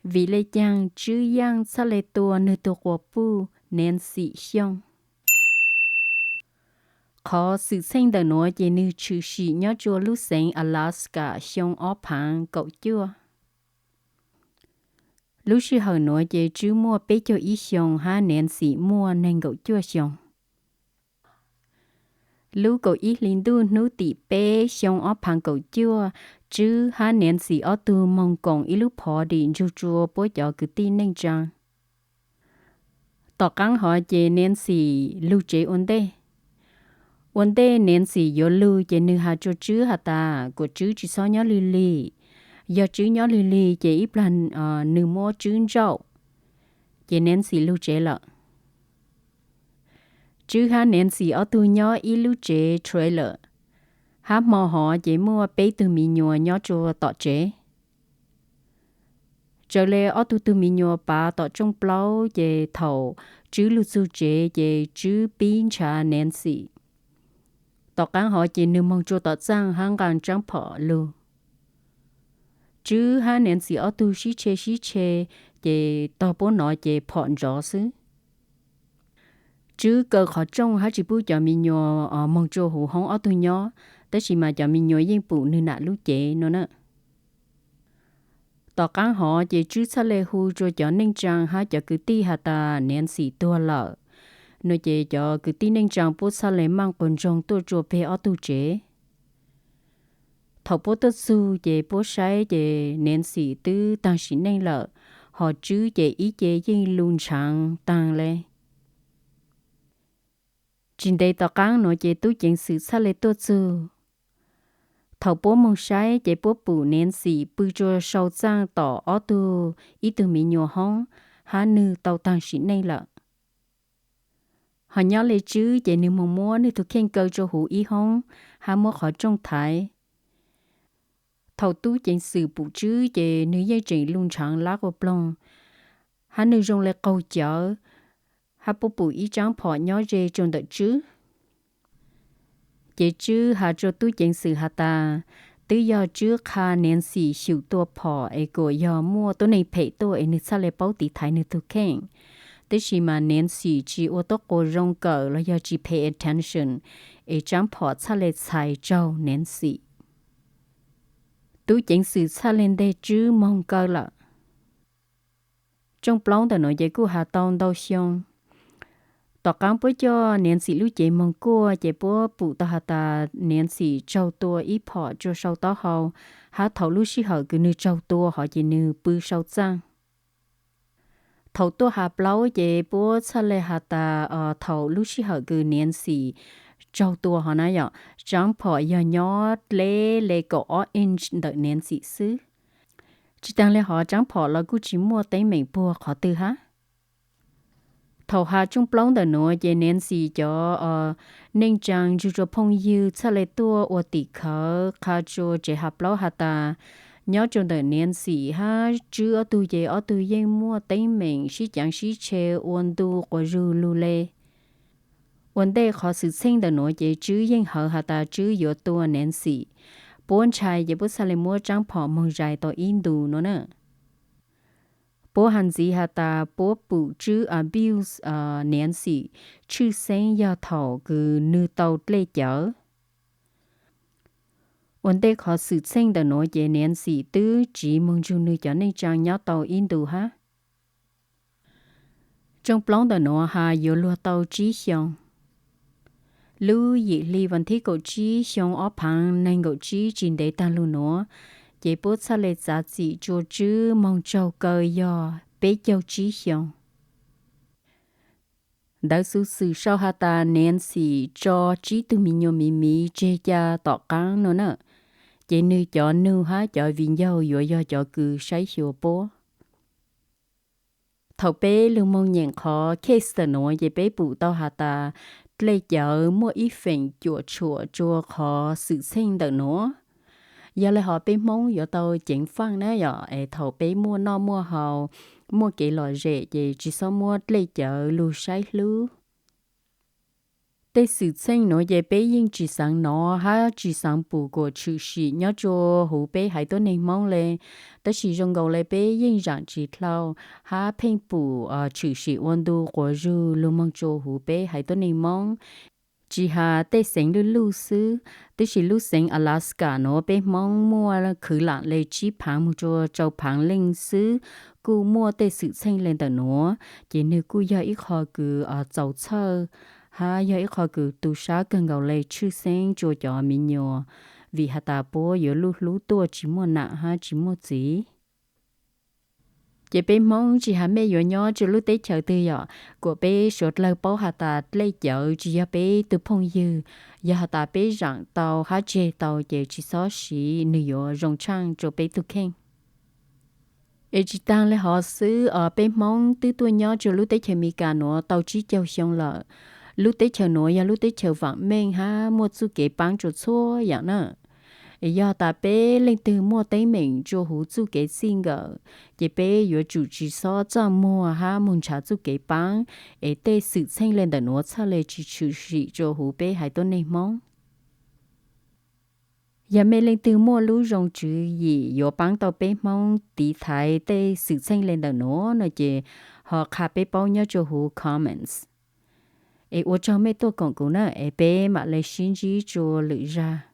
Vim le caag Tswb yeej txhaj le tua nwg tug quas puj Nancy xyoo? Qhov xwm txheej ntawm nuav ces nwg tshwm sim nyob rua lub xeev Alaska xyoo ob phaav kaum cuaj. Lub sij hawm nuav ces Tswb muaj peb caug ib xyoo hab Nancy muaj neeg nkaum cuaj xyoo. Lub kaum ib hli ntuj hnub tim peb xyoo ob phaav kaum cuaj, Tswb hab Nancy ob tug moog koom ib lub party nrug rua puab cov kwv tij neej tsaa. Tom qaab hov ces Nancy lug tsev ua ntej. Ua ntej Nancy yuav lug ces nwg has rua Tswb has tas kuas Tswb tsi xob nyob lwg lig. Yog Tswb nyob lwg lig ces ib plag nwg muab Tswb ntsauj. Ces Nancy lug tsev lawm. Tswb hab Nancy ob tug nyob ib lub tsev trailer, hab hmo hov ces muaj peb tug mi nyuas nyob rua tom tsev. Raws le ob tug tug mi nyuas pav tom rooj plaub ces thaum Tswb lug txug tsev ces Tswb pib nrhav Nancy. Tom qaab hov ces nwg moog rua tom txaaj hab nqaa tsaab phom lug. Tswb hab Nancy ob tug sib tshe sib tshe, ces tog puab nov ces phom nrov xwb. Tswb kaw qhov rooj hab tsi pub cov mi nyuas moog rua huv hoob ob tug nyob, tab sis mas cov mi nyuas yeej pum nwg nam lub cev no na. Tom qaab hov ces Tswb txhaj le hu rua cov neej tsaa hab cov kwv tij has tas Nancy tuag lawm no ces cov kwv tij neej tsaa puab txhaj le maaj quas ntsoog tuaj rua peg ob tug tsev. Thaum puab tuaj txug ces puab saib ces Nancy twb taag sim neej lawm, hos Tswb ces ib ce yeej lug ntshaav taag le. Tsis ntev tom qaab nuav ces tub ceev xwm txhaj le tuaj txug. Thaum puab moog saib ces puab pum Nancy pw rua sau txaaj tom ob tug, ib tug mi nyuas hoob, hab nwg tau taag sim neej lawm. Hos nyob le Tswb ces nwg moog muab nwg tug kheej kaw rua huv ib hoob hab muab qhov rooj thaiv. Thaum tub ceev xwm pum Tswb ces nwg yeej tseem lug ntshaav lab quas ploog, hab nwg zoo le qaug cawv, hab puab pum ib tsaab phom nyob ze rua ntawm Tswb. Ces Tswb has rua tub ceev xwm has tas, twb yog Tswb qha Nancy xyum tua phom es kuas yog muaj tuab neeg phem tuaj es nwg txhaj le paub tiv thaiv nwg tug kheej. Tab sis mas Nancy tsis ua tuab quas zoo kawm los yog tsis pay attention, es tsaab phom txhaj le txhais raug Nancy. Tub ceev xwm txhaj le nteg Tswb moog kaw lawm. Rooj plaub ntawm nuav ces kuj has tau ntau xyoo. Tom qaab puab coj Nancy lub cev moog kuaj ces puab pum tau has tas Nancy raug tua ib phom rua sau taub hau, hab thaum lub sij hawm kws nwg raug tua hov ces nwg pw sau txaaj. Thaum tuaj has plaub ces puab txhaj le has tas thaum lub sij hawm kws Nancy raug tua hov na yom, tsaab phom yog nyob dleb le kaum ob inch ntawm Nancy xwb. Tsis taag le hov tsaab phom los kuj tsis muaj teeb meem puag qhov twg hab. Thaum has rooj plaub ntawm nuav ces Nancy cov neej tsaa nrug rua phooj ywg txhaj le tuaj ua tim khawv qha rua tsev has plaub has tas, nyob rua ntawm Nancy hab Tswb ob tug ces ob tug yeej muaj teeb meem sib caav sib tshe ua ntu quas zug lug le. Ua ntej qhov xwm txheej ntawm nuav ces Tswb yeej hawv has tas Tswb yuav tua Nancy. Puab ntshai ces puab txhaj le muab tsaab phom moog zais tau ib ntus no na. Puab has ntxiv has tas puab pum Tswb abuse Nancy tshwj xeeb yog thaum kws nwg tau dlej cawv. Ua ntej qhov xwm txheej ntawm nuav ces Nancy twb tsiv moog nrug nwg cov neej tsaa nyob tau ib ntus hab. Rooj plaub ntawm nuav has yuav luag tau tsib xyoo. Lub yim hli vas thib kaum tsib xyoo ob phaav neeg nkaum tsib tsis ntev taag lug nuav, ces puab txhaj le txav txim rua Tswb moog tsaug kaw yog peb caug tsib xyoo. Ntawv xuv xwm sau has tas Nancy tso tsib tug mi nyuas miv miv tseg ca tom qaab no na, ces nwg cov nug hab cov viv ncaus yuav yog cov kws saib xyuas puab. Thaum peb lug moog nyeem qhov case ntawm nuav ces peb pum tau has tas dlej cawv muaj ib feem cuam tshuam rua qhov xwm txheej ntawm nuav. Yog le hov peb Hmoob yuav tau ceev faaj na yom, es thaum peb muaj noj muaj haus, muaj kev lom zem ces tsis txhob muab dlej cawv lug saib hlub. Tej xwm txheej nuav ces peb yeej tsi xaav nov hab tsi xaav pum kuas tshwm sim nyob rua huv peb haiv tuab neeg Moob le. Tab sis zoo nkaus le peb yeej zaam tsi dlhau hab pheej pum tshwm sim ua ntu quas zug lug moog rua huv peb haiv tuab neeg Moob. Tsi has tej xeev luj luj xwb, tib si lub xeev Alaska nuav peb Moob muaj khwv lam le tsib phaav moog rua rau phaav leej xwb kuj muaj tej xwm txheej le ntawm nuav, ces nwg kuj yog ib qho kws txaus txhawj hab yog ib qho kws tu sab kawg nkaus le tshwj xeeb rua cov miv nyuas, vim has tas puab yuav luj hlub tuaj tsi muaj nam hab tsi muaj txiv. Ces peb Moob tsi has mej yuav nyob rua lub teb chaws twg yom, kuas peb suav dlawg paub has tas dlej cawv tsi yog peb tug phooj ywg, yog has tas peb zaam tau hab tseg tau ces tsi xob siv, nwg yuav zoo tshaaj rua peb tug kheej. Es tsi taag le hov xwb, peb Moob twb tuaj nyob rua lub teb chaws Amelikas nuav tau tsib caug xyoo lawm. Lub teb chaws nuav yog lub teb chaws vaam meej hab muaj txuj kev paab rua txhua yaam na. Es yog tas peb leej twg muaj teeb meem rua huv txuj kev txij nkawm, ces peb yuav tsum tsi xob txaj muag hab moog nrhav txuj kev paab, es tej xwm txheej le ntawm nuav txhaj le tsi tshwm sim rua huv peb haiv tuab neeg Moob. Yog mej leej twg muaj lub zoo tswv yim yuav paab tau peb Moob tiv thaiv tej xwm txheej le ntawm nuav no ces ho qha peb paub nyob rua huv comments. Es ua tsaug mej tuaj koom kuv na, es peb maam le sib ntsib rua lwm zag.